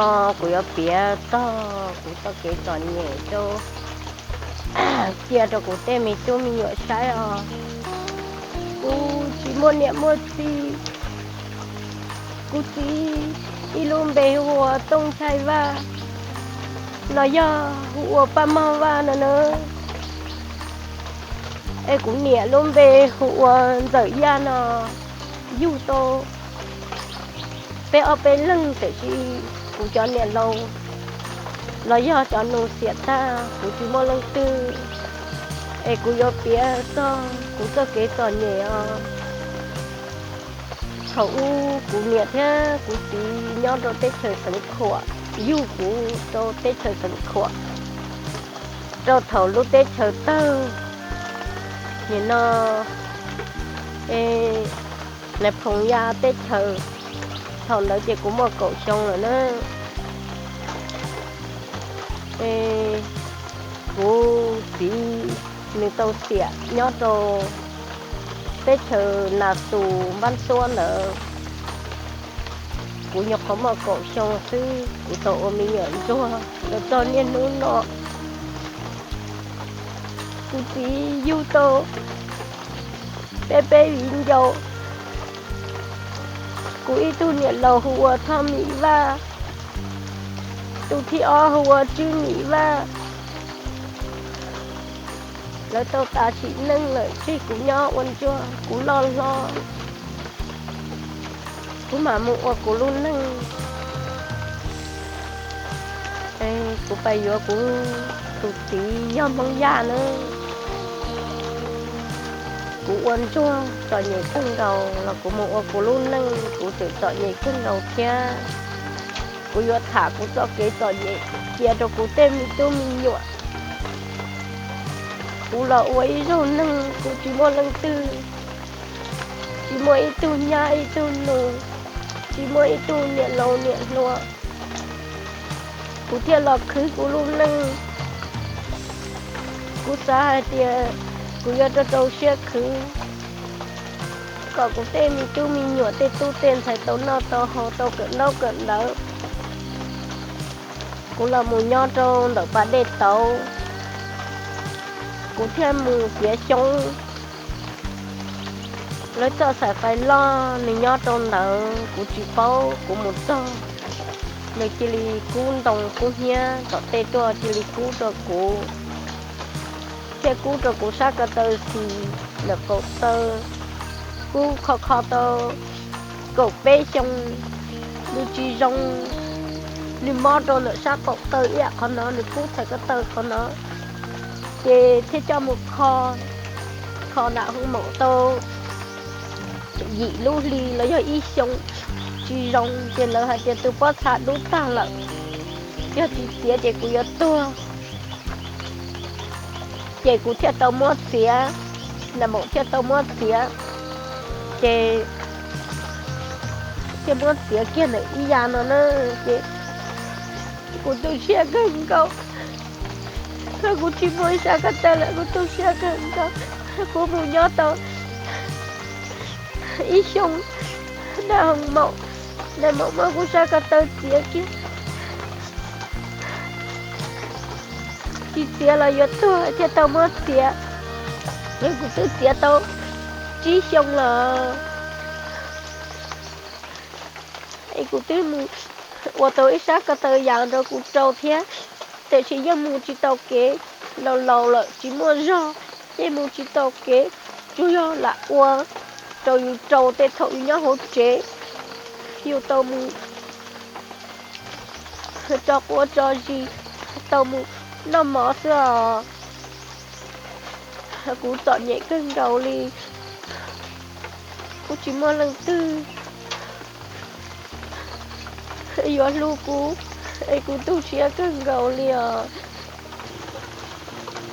Kuv yuav piav txog kuv txoj kev txom nyem rau, cia rau kuv tej me tub me nyuam saib os. Kuv tsis muaj niam muaj txiv. Kuv txiv ib lub npe hu ua Tooj Nchai Vaj, los yog hu ua Paj Mog Vaj no na. Es kuv niam lub npe hu ua Ntxawm Yaj no. Yug tau peb ob peb leeg tiam sis kuv cov niam laus los yog cov nus xiam tag, kuv tsis muaj leej twg. Es kuv yuav piav txog kuv txoj kev txom nyem os. Thaum ub kuv niam thiab kuv txiv nyob rau teb chaws Xeev Khuam, yug kuv rau teb chaws Xeev Khuam, rau thaum lub teb chaws tawg nim no, e, Nais Phoos Ya teb chaws. Thaum ntawd ces kuv muaj kaum xyoo lawm na. E, kuv txiv nws tau xiam nyob rau teb chaws Nas Xus Npab Xuab ntawd. Kuv nyuam qhuav muaj kaum xyoo xwb, kuv tau ua me nyuam ntsuag los txog niaj hnub no. Kuv txiv yug tau peb peb viv ncaus. Kuv ib tug niam laus hu ua Thoj Mim Vaj, tus thib ob hu ua Tswb Mim Vaj. Lawv tau tas sim neej lawm tseg kuv nyob ua ntsuag, kuv loj hlob. Kuv mam mus ua kuv lub neej. Kuv pais yuav kuv tus txiv yog Hmoob Yaj na. Kuv ua ntsuag txom nyem kawg nkaus los kuv mus ua kuv lub neej, kuv tseem txom nyem kawg nkaus thiab. Kuv yuav tham kuv txoj kev txom nyem cia rau kuv tej me tub me nyuam. Kuv los ua ib zaug neeg kuv tsis muaj leej twg, tsis muaj ib tug nyab ib tug nus, tsis muaj ib tug niam laus niam hluas, kuv thiaj los khwv kuv lub neej. Kuv xav hais tias kuv yuav rau rau siab khwv kom kuv tej me tub me nyuam tej tub tej ntxhais tau noj tau haus tau kawm ntaub kawm ntawv. Kuv los mus nyob rau ntawm pas dej tauv, kuv thiaj mus txiav xyoob. Lawv txoj xaim fais loj nws nyob rau ntawd kuv tsis paub, kuv mus txog nws cia li kub ntoo kub hnyiab tom tej tuaj cia li kub rau kuv, thiaj kub rau kuv sab ko taw xis ntawm qaum taw, kub kho kho tau kaum peb xyoo, nws tsis zoo. Nws mob rau ntawm sab qaum taw ib yam qhov no, nws kub txhais ko taw qhov no, ces thiaj coj mus kho, kho nram hoo maum tau yim lub hli los yog ib xyoo tsis zoo, ces lawv hais tias tus pob txha dub tag lawm, yog tsis txiav ces kuv yuav tuag. Ces kuv thiaj tau muab txiav, nais maum thiaj tau muab txiav, ces thiaj muab txiav kiag ntawm ib yav no na. Ces kuv tu siab kawg nkaus, kuv tsis muaj ib sab ko taw lawm, kuv tu siab kawg nkaus. Kuv mus nyob tau ib xyoo nram hoo maum, nais maum muab kuv sab ko taw txiav kiag, tsis txiav los yuav tuag thiaj tau muab txiav. Kuv twb txiav tau tsib xyoo lawm, es kuv twb mus ua tau ib sab ko taw yas rau kuv rau thiab, tiam sis yeej mus tsis tau kev, laus laus lawm tsis muaj zog, yeej mus tsis tau kev, tsuas yog lam ua rau yus rau tej thaum yus nyob hauv tsev, yus tau mus tso quav tso zis, tau mus noj mov xwb os. Kuv txom nyem kawg nkaus li, kuv tsis muaj leej twg yuav hlub kuv, es kuv tu siab kawg nkaus li os.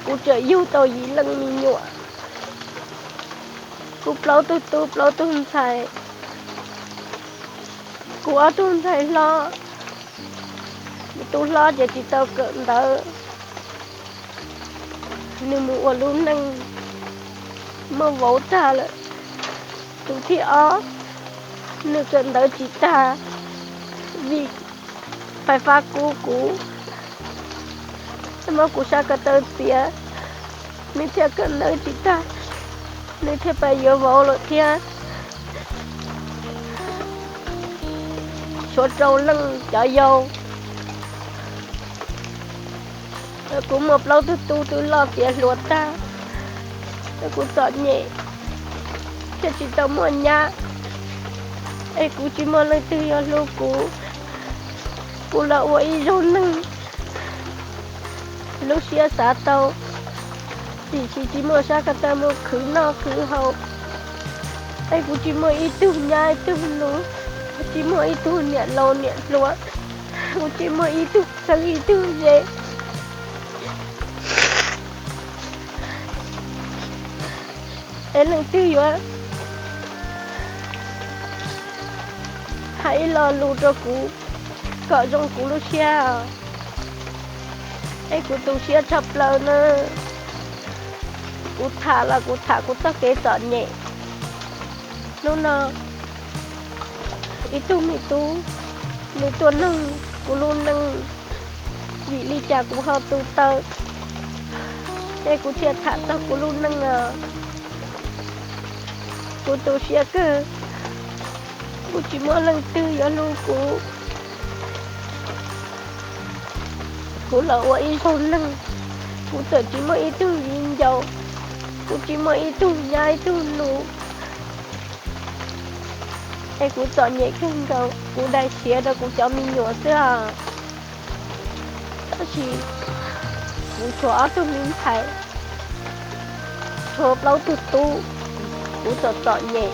Kuv tseem yug tau yim leej me nyuam, kuv plaub tug tub plaub tug ntxhais. Kuv ob tug ntxhais hlob, tus hlob ces tsis tau kawm ntawv, nws mus ua lub neej muaj vauv tag lawm. Tus thib ob, nws kawm ntawv tsis tag, vim Fais fab kub kuv, muab kuv sab ko taw txiav, nws thiaj kawm ntawv tsis tag, nws thiaj pais yuav vauv lawm thiab. Tshuav rau leej cov yau, kuv muaj plaub tug tub twb loj tiav hluas tag, kuv txom nyem thiaj tsis tau muaj nyab, es kuv tsis muaj leej twg yuav hlub kuv. Kuv los ua ib zaug neeg, lub siab xav tau, tiam sis tsis muaj sab ko taw mus khwv noj khwv haus, es kuv tsis muaj ib tug nyab ib tug nus, tsis muaj ib tug niam laus niam hluas, kuv tsis muaj ib tug txheeb ib tug ze. Es leej twg yuav hais ib lo lus rau kuv kom zoo kuv lub siab, es kuv tu siab tshaj plaws na. Kuv tham los kuv tham kuv txoj kev txom nyem. Hnub no ib tug me tub, nws tuaj nug kuv lub neej, vim li cas kuv ho tu taw, es kuv thiaj tham txog kuv lub neej os. Kuv tu siab kawg, kuv tsis muaj leej twg yuav hlub kuv. Kuv los ua ib zaug neeg, kuv txawm tsis muaj ib tug viv ncaus, kuv tsis muaj ib tug nyab ib tug nus, es kuv txom nyem kawg nkaus, kuv daim siav rau kuv cov me nyuam xwb os. Tab sis kuv tshuav ob tug me ntxhais, tshuav plaub tug tub, kuv txom txom nyem,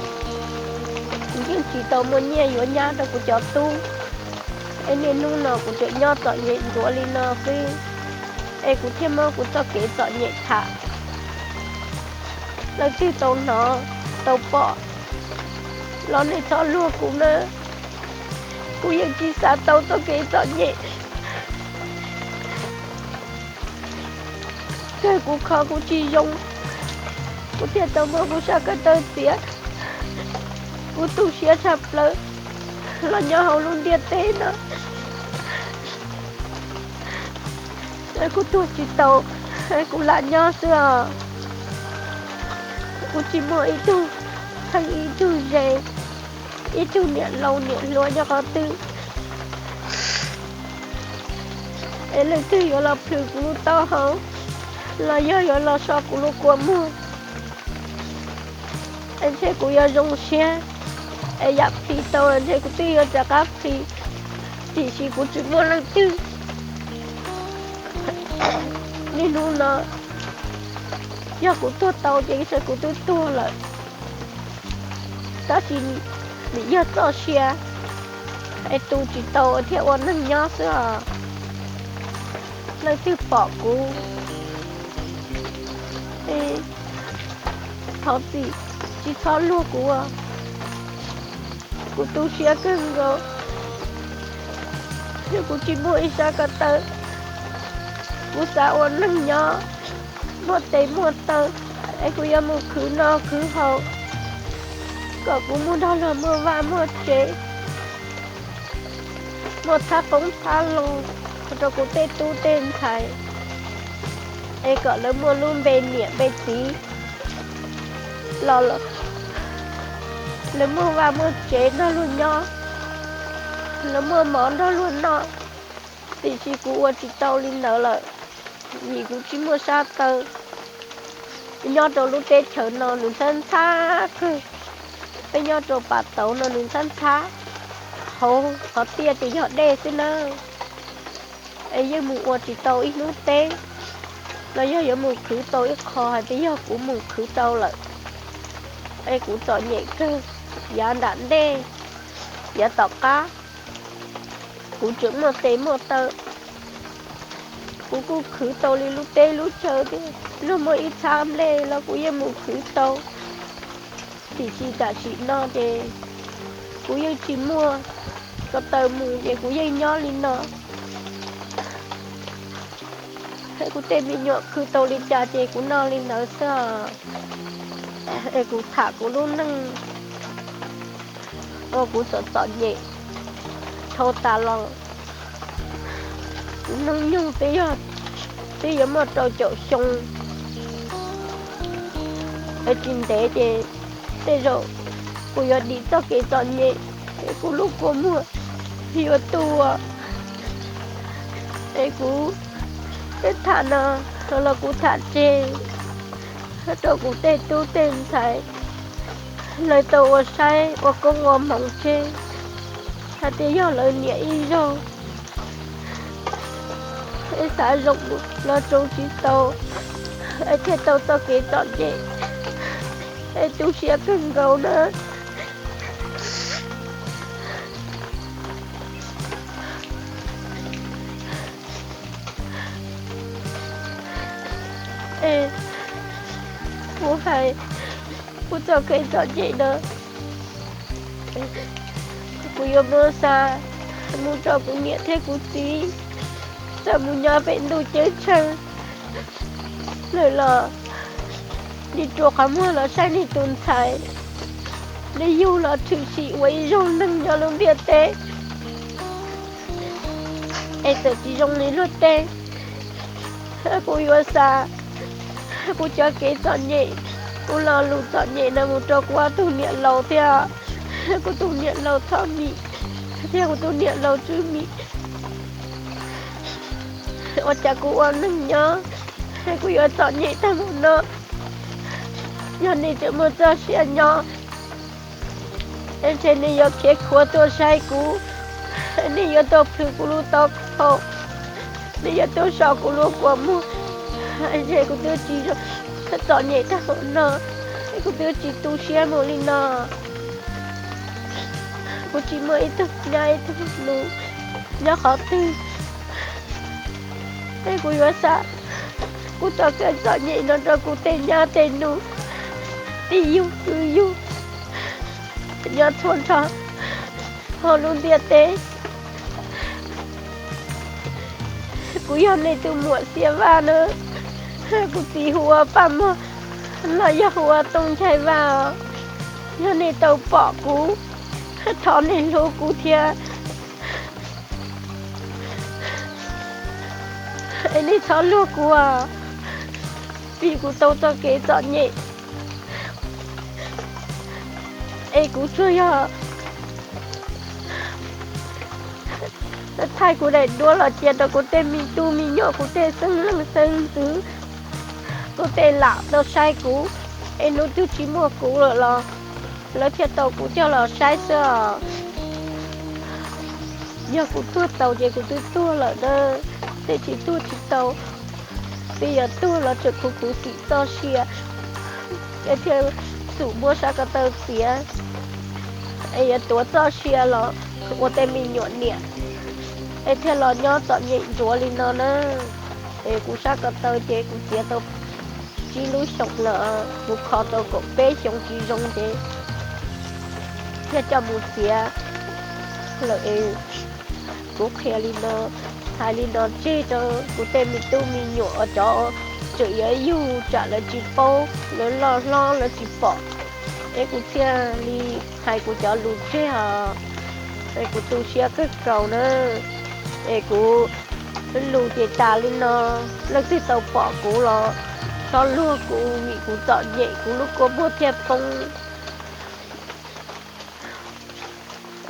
kuv yeej tsis tau muaj nyiaj yuav nyab rau kuv cov tub. Es niaj hnub no kuv tseem nyob txom nyem ntxuav li no xwb, es kuv thiaj muab kuv txoj kev txom nyem tham. Leej twg tau hnov tau pom los nej txhob luag kuv na. Kuv yeej tsis xav tau txoj kev txom nyem, kawg kuv kho kuv tsis zoo, kuv thiaj tau muab kuv sab ko taw txiav. Kuv tu siab tshaj plaws los nyob hauv lub ntiaj teb no, kuv tuag tsis tau, kuv lam nyob xwb os. Kuv tsis muaj ib tug txheeb ib tug ze, ib tug niam laus niam hluas nyob qhov twg. Es leej twg yuav los plhws kuv lub taub hau los yog yuav los so kuv lub kua muag, es ntshe kuv yuav zoo siab, es yam plhis tau ntshe kuv twb yuav rov qab plhis, tiam sis kuv tsis muaj leej twg. Niaj hnub no yog kuv tuag tau ces kuv twb tuag lawm, tab sis nim yog txoj sia, es tu tsis tau thiaj ua neeg nyob xwb os. Leej twg pom kuv, thov txim, tsis txhob luag kuv. Kuv tu siab kawg nkaus, yog kuv tsis muaj ib sab ko taw. Kuv xav ua neeg nyob muaj tes muaj taw, es kuv yuav mus khwv noj khwv haus, kom kuv mus nrog luag muaj vaj muaj tsev, muaj thab qoob thab loo rau kuv tej tub tej ntxhais, es kom lawv muaj lub npe niam npe txiv los, lawv muaj vaj muaj tsev nrog luag nyob, lawv muaj mov nrog luag noj. Tiam sis kuv ua tsis tau li ntawd lawm, vim kuv tsis muaj sab taw. Nyob rau lub teb chaws no nws ntxhab ntxhab kawg, peb nyob rau pas tauv no nws ntxhab ntxhab, hauv qhov tiaj ces yog dej xwb nawb. Es yeej mus ua tsis tau ib hnub teb, los yog yuav mus khwv tau ib qho hais tias yog kuv mus khwv tau lawm, es kuv txom nyem kawg. Yav nram ntej, yav tom qab, kuv tseem muaj tes muaj taw, kuv kuj khwv tau li lub teb lub chaw thiab, luag muaj ib txhab nplej los kuv yeej mus khwv tau. Tiam sis tam sim no ces kuv yeej tsis muaj ko taw mus ces kuv yeej nyob li no. Kuv tej me nyuam khwv tau li cas ces kuv noj li ntawd xwb. Es kuv tham kuv lub neej uas kuv txom txom nyem dhau tas los, Hnub nyoog twb yog, twb yuav muaj rau caum xyoo, tsis ntev ces tej zaum kuv yuav dim txoj kev txom nyem, es kuv lub kua muag yuav tuag. Es kuv tham no los kuv tham tseg rau kuv tej tub tej ntxhais, lawv tau ua saib ua koob ua hmoov tseg hais tias yog lawv niam ib zaug es xav zoo los zoo tsis tau, es thiaj tau txoj kev txom nyem, es tu siab kawg nkaus na. Es kuv hais kuv txoj kev txom nyem no, kuv yuav muab xa mus rau kuv niam thiab kuv txiv, txawm mus nyob pem ntuj ceeb tsheej lawm los nej rua qhov muag los saib nej tus ntxhais, nej yug los tshwm sim ua ib zaug neeg nyob lub ntiaj teb, es txawm tsis zoo li luag tej. Kuv yuav xa kuv cov kev txom nyem, kuv lo lus txom nyem no mus rau kuv ob tug niam laus thiab kuv tus niam laus Thoj Mim thiab kuv tus niam laus Tswb Mim. Ua cas kuv ua neeg nyob kuv yuav txom nyem tag mus no? Yog nej tseem muaj txoj sia nyob, es ntshe nej yuav khiav khuav tuaj saib kuv, nej yuav tuaj plhws kuv lub taub hau, nej yuav tuaj so kuv lub kua muag, es kuv twb tsis txom nyem tag mus no, es kuv twb tsis tu siab mus li no. Kuv tsis muaj ib tug nyab ib tug nus nyob qhov twg, es kuv yuav xa kuv txoj kev txom nyem no rau kuv tej nyab tej nus, tij yug kwv yug nyob txhua nrho hauv lub ntiaj teb. Kuv yog nej tus muam Xiab Vaj na, kuv txiv hu ua Paj Mog los yog hu ua Tooj Nchai Vaj os. Yog nej tau pom kuv, thov nej hlub kuv thiab, es nej txhob luag kuv os, vim kuv tau txoj kev txom nyem, es kuv tsuas yog thaij kuv daim duab los cia rau kuv tej me tub me nyuam, kuv tej xeeb leej xeeb ntxwv, kuv tej lam tau saib kuv, es hnub twg tsis muaj kuv lawm los lawv thiaj tau kuv coj los saib xwb os. Yog kuv tuag tau ces kuv twb tuag lawm na, tej tsis tuag tsis tau, twb yuav tuag los tseem khuv khuv xim txoj sia, es thiaj xum muab sab ko taw txiav, es yuav tuav txoj sia los ua tej me nyuam niam, es thiaj los nyob txom nyem ntsuav li no na. Es kuv sab ko taw ces kuv txiav tau tsib lub xyoos lawm, kuv kho tau kaum peb xyoos tsis zoo ces thiaj coj mus txiav lawm. Kuv qhia li no, hais li no tseg rau kuv tej me tub me nyuam, cov tseem yuav yug tsam lawv tsis paub, lawv loj hlob lawv tsis pom, es kuv thiaj li hais kuv cov lus tseg os. Es kuv tu siab kawg nkaus na. Es kuv lus ces tas li no, leej twg tau pom kuv los txhob luag kuv, vim kuv txom nyem kuv lub kua muag thiaj poob.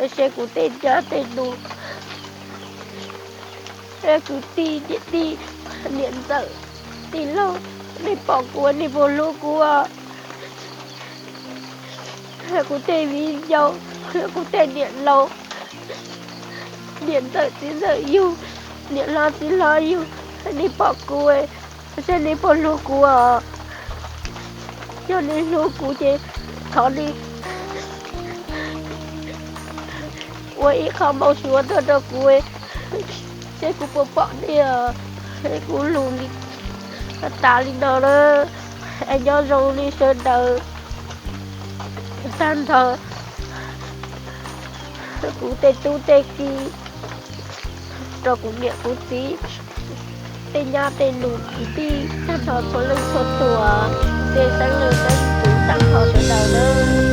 Es kuv tej nyab tej nus, kwv tij niam tij, niam ntxawm tij laug, nej pom kuv nej puas hlub kuv? Kuv tej viv ncaus, kuv tej niam laus, niam ntxawm txiv ntxawm yug, niam hlob txiv hlob yug, nej pom kuv, saib nej puas hlub kuv os. Yog nej hlub kuv ces thov nej ua ib qho npau suav tuaj rau kuv, seb kuv puas pom nej os. Kuv lus li, tas li no na. Es nyob zoo nej sawv daws, tag nrho kuv tej tub tej ki, rau kuv niam kuv txiv, tej nyab tej nus kwv tij tag nrho txhua leej txhua tus, tej xeeb leej xeeb ntxwv tag nrho sawv daws na.